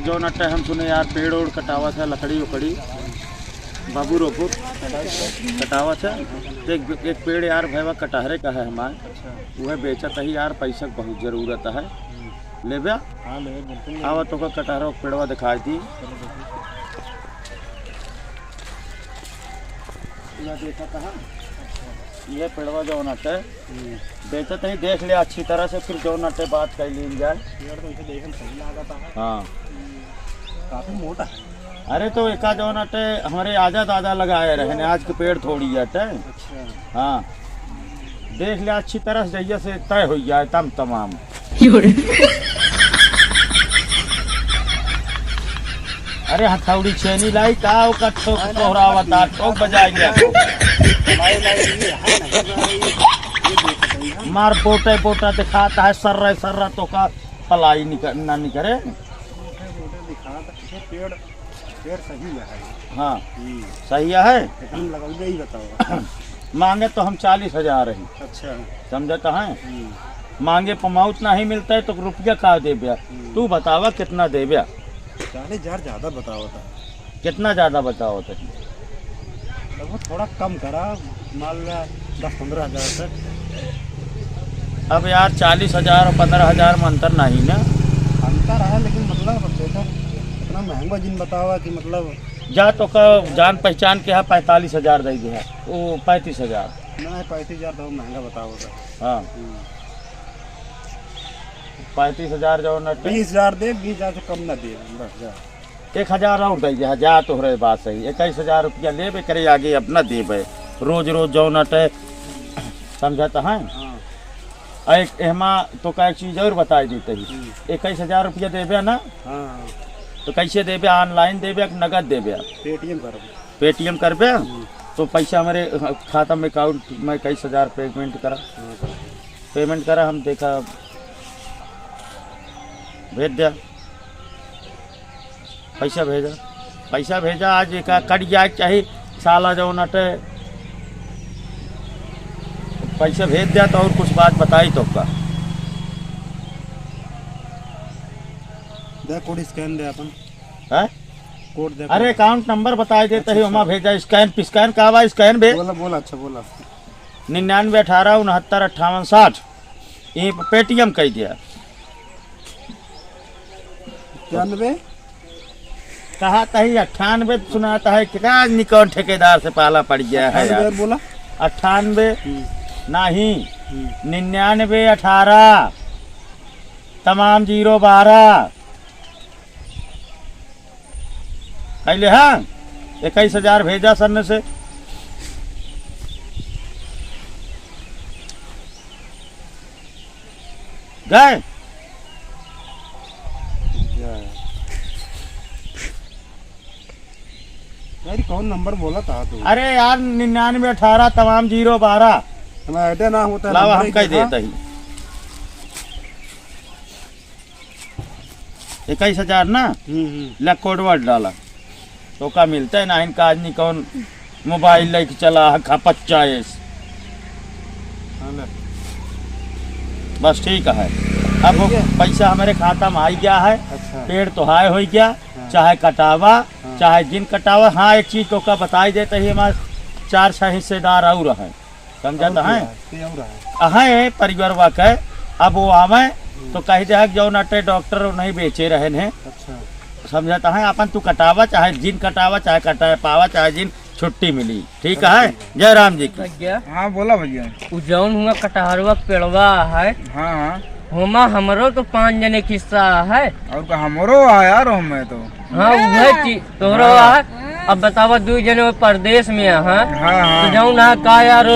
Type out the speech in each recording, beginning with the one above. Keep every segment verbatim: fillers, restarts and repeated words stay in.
जौन अट्टे हम सुने यार, पेड़ ओड़ कटावत है, लकड़ी उकड़ी, बबुर ओबुर कटावत है। तो एक, एक पेड़ यार भैया कटहरे का है हमार, वह बेचत ही यार, पैसा के बहुत जरूरत है। लेबे? हाँ, लेबे, बिल्कुल लेबे। आवा, तोका कटहरा के पेड़वा दिखाई दी। चलो, देखो। यह देखा कहाँ? यह पेड़वा जौन अटे, हम्म। बेचत ही, देख ले अच्छी तरह से, फिर जौन अटे बात कर लीन जाए। पेड़ तो इसे देखन सही लागत है। हाँ। काफी मोटा है। अरे तो एका जौन अटे हमरे आजा दादा लगाए रहे ने, आज के पेड़ थोड़ी अटे। अच्छा। हाँ। देख ले अच्छी तरह से, जइया से तय हो जाए तम तमाम। अरे हथौड़ी छेनी लाई का, ओका ठोक तोहरा बता, ठोक बजाए गया। मार पोटे पोटा दिखाता है, सर्रा सर्रा तोका पलाई निकर, ना निकरे। पेड़, पेड़ सही है। हाँ, हम्म। सही है। लेकिन लगल यही बताओ। मांगे तो हम चालीस हजार ही। अच्छा। समझत हैं? हम्म। मांगे पमाउत नहीं मिलता है तो रुपया का देब्या? हम्म। तू बतावा कितना देब्या? चालीस हजार ज्यादा बताओ था। कितना ज्यादा बताओ था? लगभग थोड़ा कम करा, मान ला दस पन्द्रह हजार तक। अब यार, चालीस हजार और पन्द्रह हजार में अंतर नहीं ना? अंतर है, लेकिन मतलब, अब देखा, इतना महंगा जिन बतावा कि मतलब। जा तो का जान पहचान के है, पैंतालीस हजार दे दे है, वो पैंतीस हजार। नहीं, पैंतीस हजार तो महंगा बतावा था। हाँ। हम्म। पैंतीस हजार जो न बीस हजार दे, बीस हजार से कम ना दे, बस जा। एक हजार और दे दे, जा तोहरे बात सही, इक्कीस हजार रुपया लेबे करे, आगे अब ना देबे, रोज रोज जौन अटे, समझत हैं? हाँ। आ एक, एहमा तो का एक चीज और बताई देते ही, हम्म। इक्कीस हजार रुपया देबे ना, हाँ, हाँ। तो कैसे देबे, online देबे कि नगद देबे? Paytm करबे। Paytm करबे, हम्म। तो पैसा हमारे खाता में, account में इक्कीस हजार payment करा, हाँ, करा। Payment करा, हम देखा, भेज दे। पैसा भेजा, पैसा भेजा, आज एका कट जाए के चाही, साला जौन अटे, पैसा भेज दे तो और कुछ बात बताई तो का। दे code scan दे अपन। हैं? Code दे अरे code। Account number बताई देते अच्छा, ही, ओमा अच्छा। भेजा, scan, scan का बा, scan बे। बोला, बोला, अच्छा बोला। निन्यानवे अठारह उनहत्तर अट्ठावन साठ। ये Paytm कह दिया। इक्यानवे? कहा तही अट्ठानवे सुनाता है, क्या निकौन ठेकेदार से पाला पड़ गया है अट्ठानवे यार। और बोला? अट्ठानवे हम्म। नहीं, हम्म। निन्यानवे अठारह, तमाम ज़ीरो बारह। कैले हाँ, इक्कीस हजार भेजा सन्ने से। गए? गए। यार, कौन नंबर बोला था तू? अरे यार, निन्यानवे अठारह तमाम ज़ीरो बारह। हमारा idea ना होता, लावा, नंबर हम ही कह देखा। देता ही। इक्कीस हजार ना? हम्म, हम्म। ला code word डाला। तो का मिलता है ना, इनका आदमी कौन mobile लेके चला है, खपत चाहेस। हाँ, ले। बस ठीक है। अब वो ठीक है। पैसा हमारे खाता में आ गया है। अच्छा। पेड़ तो हाय हो गया, हाँ। चाहे कटावा, हाँ। चाहे जिन कटावा। हाँ, एक चीज तो का बताई देते ही, हमारे चार छह हिस्सेदार और हैं। समझत और हैं? के और है? अहै परिवारवा के, अब वो आवे, हम्म। तो कह दे कि जौन अटे डॉक्टर नहीं बेचे रहन हैं। अच्छा। समझत हैं, अपन तू कटावा, चाहे जिन कटावा, चाहे कटाए पावा, चाहे जिन छुट्टी मिली। ठीक चलो, है? ठीक है। जय राम जी की। भैया। हाँ, बोला भैया। उ जौन हुआ कटहरवा के पेड़वा है। हाँ, हाँ। होमा हमरो तो पाँच जने के हिस्सा है। और का हमरो है यार, हमें तो। हाँ, उहे चीज तोहरो हाँ। है। अब बतावा, दुई जने वो परदेस में है, हाँ? हाँ, हाँ। तो जौन है का यार,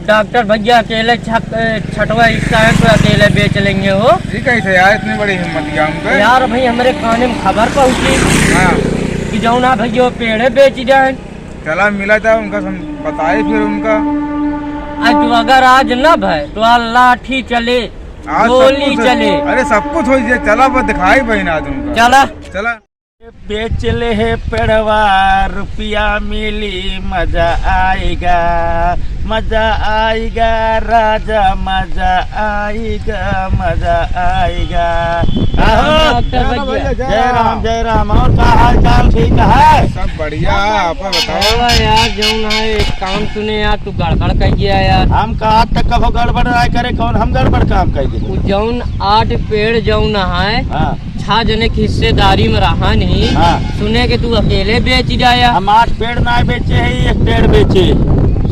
डॉक्टर भैया अकेले छट-, छठवा हिस्सा है तो अकेले बेच लेंगे हो। ये कैसे यार, इतनी बड़ी हिम्मत क्या उनके? यार भाई, हमरे काने में खबर पहुँची हाँ। कि जौन है भैया वो पेड़े बेच जाए। चला मिला जाए उनका, सम-, बताए फिर उनका। आज तू अगर आज न भय तो आज लाठी चले, आज सब गोली कुछ, चले। अरे सब कुछ हो जाए, चला बस दिखाई बहन आज उनका। चला। चला। बेच ले हे पेड़वा, रुपया मिली, मजा आएगा, मजा आएगा राजा, मजा आएगा, मजा आएगा। आहो। डॉक्टर भैया। जय राम, जय राम। और का हाल चाल, ठीक है? सब बढ़िया, आप बताओ। अरे यार, जौन है, एक काम सुने यार, तू गड़बड़ कह गया यार। हम कहा तक कभो गड़बड़ ना करे, कौन हम गड़बड़ काम कह गए? वो जौन आठ पेड़ जौन है, हाँ। छह जने के हिस्सेदारी में रहा नहीं। हाँ। सुने के तू अकेले बेच जाया। हम आठ पेड़ ना बेचे ही, एक पेड़ बेचे ही।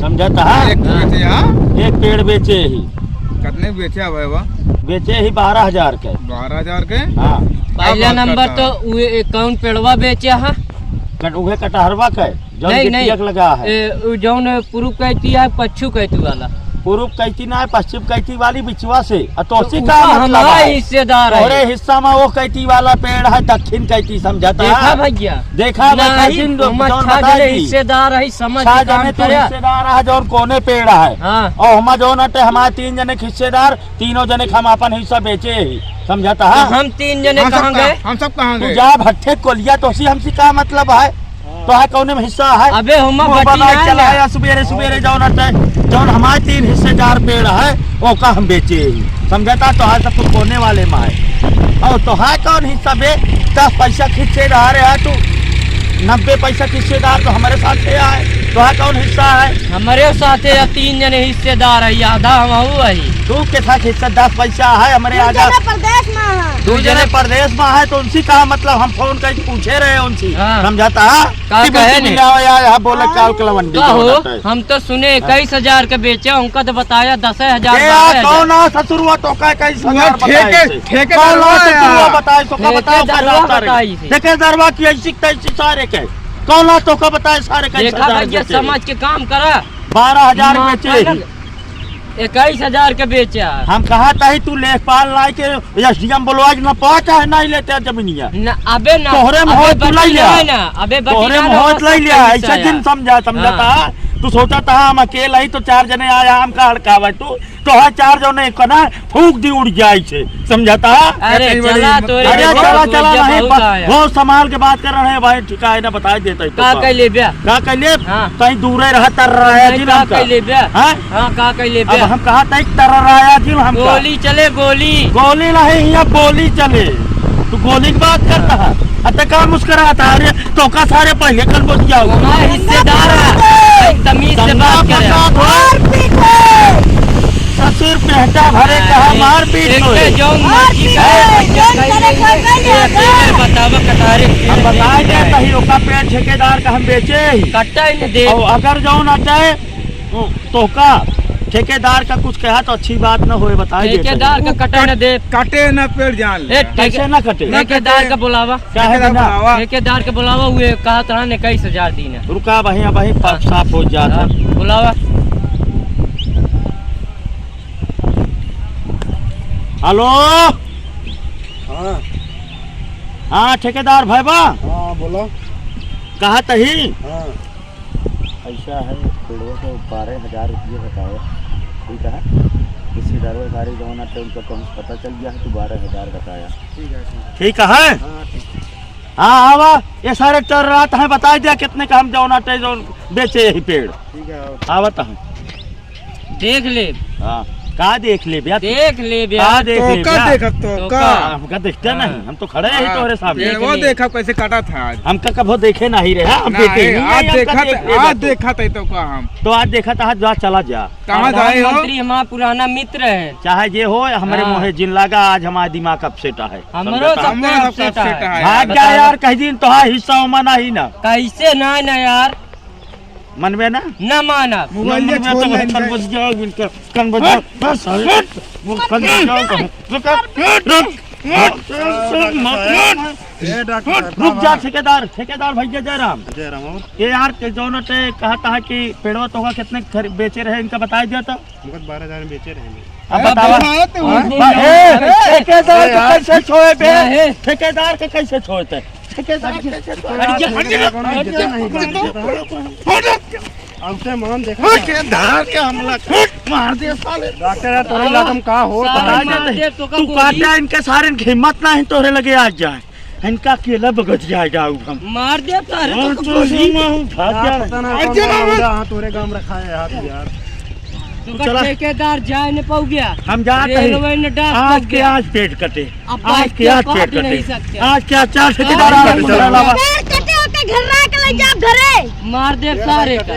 समझता है? एक बेचे, हाँ? एक पेड़ बेचे ही। कितने बेचे भाई बा? बेचे ही बारह हजार के। बारह हजार के? हाँ। पहला नंबर तो उहे कौन पेड़वा बेचे हा? कट-, उहे कटहरवा के, जौन नहीं, के नहीं। टिकट लगा है। ए, उ जौन पूरब कैती है, पच्छिम कैती वाला। पूरब कैती ना है, पश्चिम कैती वाली बिचवा से। आ तो तोसी तो का मतलब हमारा है? हिस्सेदार है। तोहरे हिस्सा में वो कैती वाला पेड़ है, दक्षिण कैती, समझता है? देखा भैया। देखा भैया, नहीं, जिन लोग हम जौन छह बताई जने दी। हिस्सेदार है, समझ छह के काम जने तो करे। हिस्सेदार है, जौन कोने पेड़ है। हाँ। और हमा जौन अटे, हमारे तीन जने के हिस्सेदार, तीनों जने के हम अपन हिस्सा बेचे ही, समझता है? तो हम तीन जने हम सब कहाँ कहाँ, गए? हम सब कहाँ तू गए? जा भट्ठे कोलिया, तोसी हमसे का मतलब है? तोहार कौने में हिस्सा है? अबे, हुमा मुंह बटी बनाए ना चला ना। या सुबेरे सुबेरे जौन अटे, जौन हमारे तीन हिस्सेदार पेड़ है, ओका हम बेचे ही। समझता? तोहार सब कुछ कोने वाले में है। और तोहार कौन हिस्सा बे? दस पैसा के हिस्सेदार है तू, नब्बे पैसा के हिस्सेदार तो हमारे साथ है। तोहार कौन हिस्सा है? हमारे साथ है, तीन जने हिस्सेदार है, आधा हम हऊ है। तू के साथ हिस्सा दस पैसा है, हमारे दू आधा जने परदेश में है। दू जने परदेश में है, तो उनसे का मतलब? हम फोन करके पूछे रहे उनसे, हाँ। समझता है? का कि कहे बिल्कुल ने? मिलाओ यार, यहाँ बोले हाँ। चाल कलवंडी का हो हो? जाता है। हम तो सुने हाँ। इक्कीस हजार के बेचे, उनका तो बताया दस हजार, ए, बारह हजार। कौन आ ससुरवा तो का इक्कीस हजार वो बताए ठेके-, थे? ठेकेदारवा कौन आ ससुरवा यार। बताए तो का बताओ, का ठेकेदारवा जाता रे? बताई थे। ठेकेदारवा की ऐसी तैसी सारे के। कौन आ तो का बताए सारे का देखा इक्कीस हजार भैया, बेचे? समझ के काम करा। बारह हजार माँ बेचे का ही। लग-, इक्कीस हजार के बेचे है। हम कहा था ही तू लेखपाल लाई के एसडीएम बोलवा के ना पाँच है, नहीं लेते हैं जमीनिया। ना, अबे ना, तोहरे में अबे होत तू बटी लई ना लिया। है ना, अबे बटी तोहरे ना में ना, होत वो लई सब लिया, कैसे ऐसे है? दिन समझा, समझता हाँ। है। तू सोचा था हम अकेला ही तो चार जने आया, हम का हड़कावे तू, तो है चार जने को ना फूक दी उड़ जाए से, समझता है? अरे कहीं बड़ी चला हिम्मत तोरे अरे नहीं। चला, बहुत चला ऊंचा नहीं, बहुत ब-, आया। बहुत संभाल के बात कर रहे हैं भाई, ठीक है ना, बताई देता है तो का का। कह ले बे? का कह ले? हाँ। कहीं दूरे रहा, तर्राया नहीं, जिन का हमका। कह ले बे? हाँ? हाँ, का कह ले बे? अब हम कहा था, एक तर्राया जिन हमका। गोली चले, गोली। गोली नहीं, यहाँ बोली चले। तू गोली की बात करता है? अरे का मुस्कुराता है? अरे, तो का सारे पहले कन बोल जाओ। हमारा हिस्सेदार है। भाई, तमीज से बात करे। मारपीट है। ससुर पेहटा भरे कहा अरे, मारपीट एक होए। पे जौन मारपीट मर्जी करे, करे, जौन करे, करे, करे, ये करे। अकेले बतावा कटारे के हम बताए दे, है। तही ओका पेड़ ठेकेदार का हम बेचे ही। कट्टा ही नहीं दे। और अगर जौन आ जाए, तो, तो का ठेकेदार का कुछ कहा तो अच्छी बात न होए, बताए दे तही। ठेकेदार का कटा न दे। कटे न पेड़ जान ले। ए, ठेके-, कैसे ना कटे? ठेकेदार का बुलावा। काहे ठेकेदार बिना? बुलावा। ठेकेदार के बुलावा, हुए कहा था ने इक्कीस हजार दिन है। रुका भाई, भाई, हाँ। साफ हो जात हाँ, है। बुलावा। हेलो। हाँ। हाँ, ठेकेदार भाई बा। हाँ, बोलो। कहा तही? हाँ। ऐसा है, पेड़ों को बारह हजार रुपये बताया, ठीक है? हिस्सेदारों सारे जौन आते, उनका कौन पता चल गया है, तो बारह हजार बताया। ठीक है, ठीक है। ठीक है? हाँ, ठीक है। हाँ, आवा, ये सारे चल रहा था, बताई दिया कितने का हम जौन आते, जौन बेचे यही पेड़। ठीक है, आओ। आवत है। देख ले। हाँ, का देख ले भैया? देख ले भैया। का देख तो ले का भैया? देखत तो तो का? का? हमका देखते हाँ। नहीं, हम तो खड़े हैं हाँ, तोहरे सामने। पेड़वा देख ले। देखा कैसे काटा था आज। हमका कभो देखे नहीं रहे, हम नहीं, देखे ही नहीं, आज हमका देखत, देख ले आज तू। देखत है तो का हम। तो आज देखत, आज जा, चला जा। कहाँ जाए हो? प्रधानमंत्री हमारा पुराना मित्र है। चाहे जे हो, हमरे हाँ। मुँहे जिन लागा, आज हमारा दिमाग upset है। हमरो समझता? सब हमरो upset सब upset है। है। भाग जा बताओ। यार, कह दिन तोहार हिस्सा उमा नहीं ना। कैसे ना, ना यार। मनबे ना? ना मानब। मोबाइल ना मनबे छोड़ तो ले कन इनका। बज जाओ, इनका कन बज जाओ। हट, बस, हट। हट। वो कन बज जाओ, हट। रुक, हट। हट। ए, डॉक्टर साहब, रुक जा, ठेकेदार, ठेकेदार भैया जयराम। जयराम, और? ये यार, के जौन ते कहा था कि पेड़वा तोहका कितने खरी-, बेचे रहे, इनका बताई दिया तो। मुकत बारह हजार में बेचे रहे हैं। अब बतावा। हाँ? ए, ठेकेदार के कैसे छोए बे? ठेकेदार के कैसे छोए ते? ठेकेदार के कैसे छोए? हट जा, हट जा, हट जा। हमसे मान देखा। हट, धार के हमला। हट, मार दे साले। डॉक्टर है, तोरे इलाका में का हो? सारे मार दे, तो का तू गोली? काटा इनके सारे, इनकी हिम्मत ना है तोरे लगे आ जाए। इनका अकेला बगत जाए जाऊ हम। मार दे सारे और को तो गोली। सुना हूँ, भाग यार, जा। पता ना अरे कौन जा। गाँव रहा, हाँ, तोरे गाँव रखा है, हाँ, यार। तो चला। ठेकेदार जाए न पाऊ गया। हम जात हैं। रेलवे न डाक आज के गया। आज पेट कटे। अब आज के आज पेट कटे। आज के आज चार ठेकेदार आज आ रहे हैं। पेट कटे होके घर रह के ले जाओ घरे। मार दे सारे का।